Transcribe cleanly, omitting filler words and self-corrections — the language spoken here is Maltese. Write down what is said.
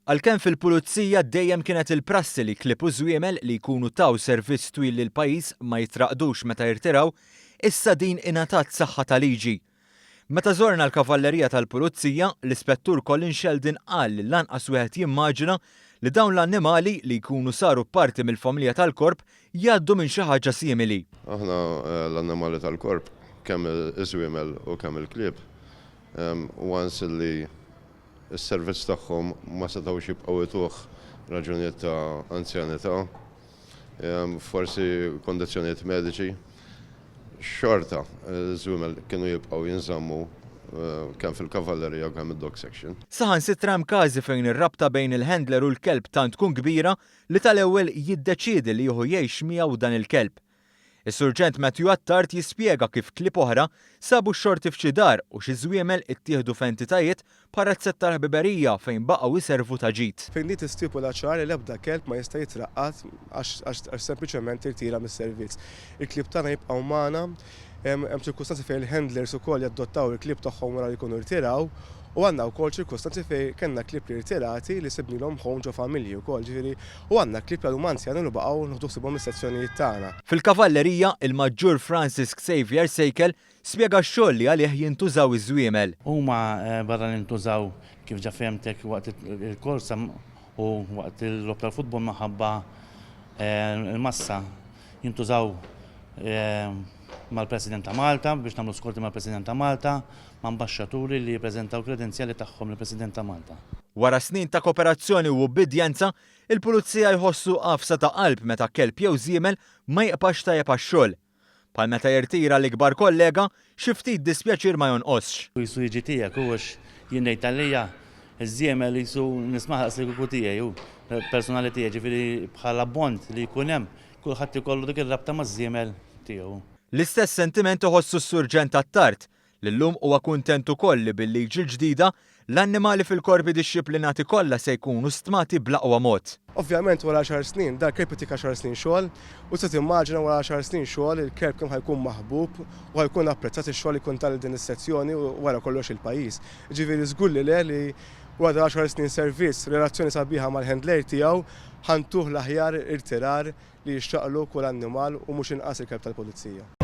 Għalkemm fil-Pulizija dejjem kienet il-prassi li klieb u żwiemel li jkunu taw servizz twil lill-pajjiż ma jitraqdux meta jirtiraw, issa din ingħatat saħħa ta' liġi. Meta żorna l-Kavallerija tal-Pulizija, l-Ispettur Colin Sheldon qal li lanqas wieħed jimmaġina li dawn l-annimali li jkunu saru parti mill-familja tal-korp jgħaddu minn xi ħaġa simili. Aħna l-annimali tal-korp, kemm iż-żwiemel u kemm il-klieb, once li s-servizz tagħhom ma setgħux jibqgħu jtuh raġunijiet ta' anzjanità, forsi kondizzjonijiet mediċi, xorta ż-żwiemel kienu jibqgħu jinżammu kemm fil-kavallerija u kemm id-dog section. Saħansitra hemm każi fejn ir-rabta bejn il-handler u l-kelb tant tkun kbira li tal-ewwel jiddeċiedi li jieħu jgħix miegħu dan il-kelb. Is-Surġent Matthew Attard jispjega kif klieb oħra sabu x-xorti f'xi dar u xi żwiemel ittieħdu f'entitajiet bħal razzett tal-ħbiberija fejn baqgħu jservu ta' ġid. Fejn din tistipula ċar li l-ebda kelb ma jista' jitraqqad għax sempliċement irtira mis-servizz. Il-klieb tagħna jibqgħu magħna. Hemm ċirkustanzi fejn il-handlers ukoll jadottaw il-klieb tagħhom wara li jkunu rtiraw u għandna wkoll ċirkustanzi fejn kellna klieb li rtirati li sibnilhom home ġo familji wkoll, ġifieri u għandna klieb li huma anzjani li baqgħu nieħdu ħsiebhom is-sezzjonijiet tagħna. Fil-Kavallerija, il-Maġġur Francis Xavier Sejkel spjega x-xogħol li għalih jintużaw iż-żwiemel. Huma barra li ntużaw kif ġa fehmtek waqt il-korsa u waqt il-logħob tal-futbol minħabba l-massa jintużaw mal-President ta' Malta biex nagħmlu skorti mal-President ta' Malta, ma' ambaxxaturi li jippreżentaw kredenzjali tagħhom lill-President ta' Malta. Wara snin ta' kooperazzjoni u ubbidjenza, il-Pulizija jħossu għafsa ta' qalb meta kelb jew żiemel ma jibqax tajjeb għax-xogħol. Bħal meta jirtira l-ikbar kollega, xi ftit dispjaċir ma jonqosx. Qisu jiġi tiegħek hu għax jien ngħid għalija ż-żiemel qisu nismah daqs li kieku tiegħi hu, personali tiegħi, ġifieri bħala bond li jkun hemm, kulħadd ikollu dik ir-rabta maż-żiemel tiegħu. L-istess sentiment iħossu s-Surġent Attard, li llum huwa kuntent ukoll li bil-liġi l-ġdida, l-annimali fil-korpi dixxiplinati kollha se jkunu stmati bl-aqwa mod. Ovvjament wara għaxar snin, dal-kelb itik għaxar snin xogħol u tista' timmaġina wara għaxar snin xogħol il-kelb kemm ħa jkun maħbub u ħa jkun apprezzat ix-xogħol li jkun ta lil din is-sezzjoni u wara kollox il-pajjiż. Jiġifieri żgur li le li wara dawn l-għaxar snin servizz, relazzjoni sabiħa mal-handler tiegħu, ħa ntuh l-aħjar irtirar li jixraqlu kull annimal u mhux inqas il-kelb tal-pulizija.